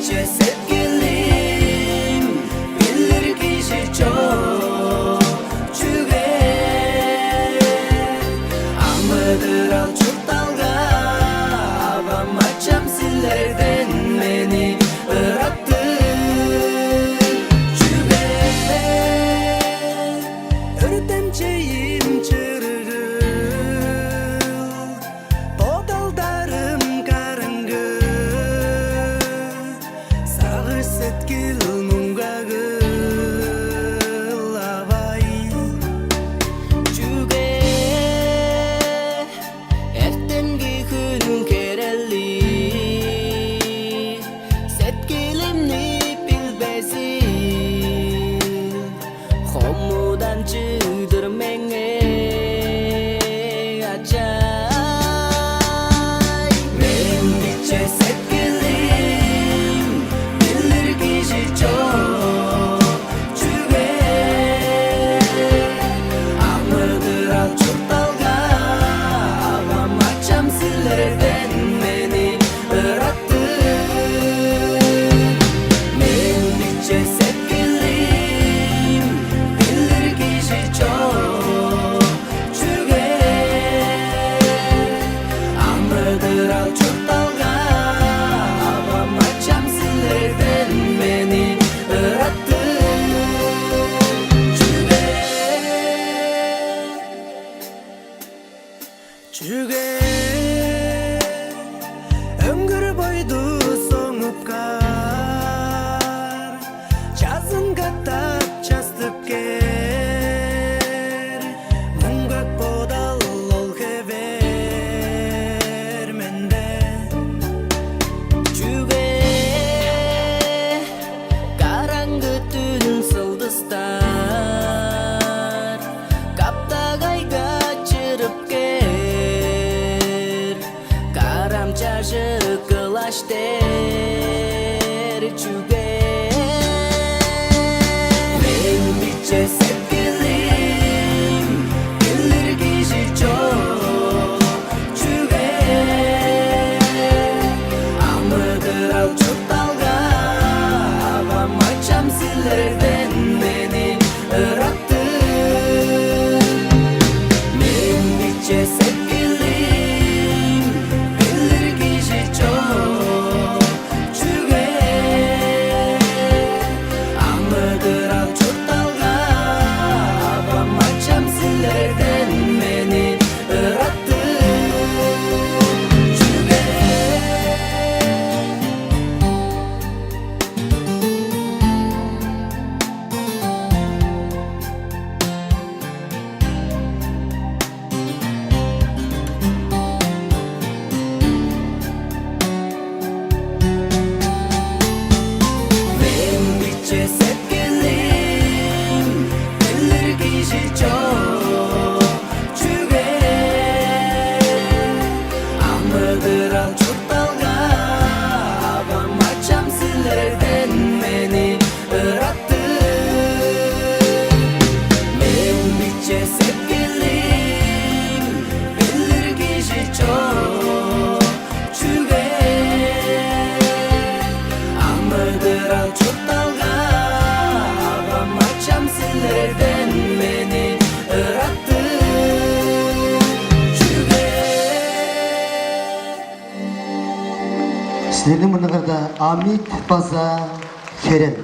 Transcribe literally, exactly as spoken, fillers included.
Сеткилим билир кижи чок, чүге амыдырал-чуртталга авам-ачам силерден мени ыратты? Чүге өртемчейим чырыгыл, бодалдарым караңгы, сагыш-сеткил муңгагыл, авай? Чүге эртенги хүн херели сеткилимни билбезин? Хомудан чыдыр меңээ, ачай. Мен биче сеткилим билир кижи чок, чүге амыдырал-чуртталга авам-ачам силерден мени ыратты? Мен биче сеткилим билир кижи чок, чүге амыдырал-чуртталга авам-ачам силерден мени ыратты? Чүге? Чүге өңгүр бойду соңуп каар, чазын катап частып кээр, муңгак бодал ол хевээр менде? Чүге караңгы дүн сылдыстар каптагайга чырып кээр, карам чажык кылаш дээр? Чүге мен биче сеткилим билир кижи чок, чүге амыдырал-чуртталга авам-ачам силерден мени ыратты? Мен биче сеткилим билир кижи чок, чүге амыдырал-чуртталга авам-ачам силерден мени ыратты? Чүге? Мен биче сеткилим билир кижи чок, чүге амыдырал-чуртталга авам-ачам силерден мени ыратты? Мен биче сеткилим билир кижи чок, чүге амыдырал-чуртталга авам-ачам силерден мени ыратты? Чүге? Силерниң мурнуңарда Амит база Херел.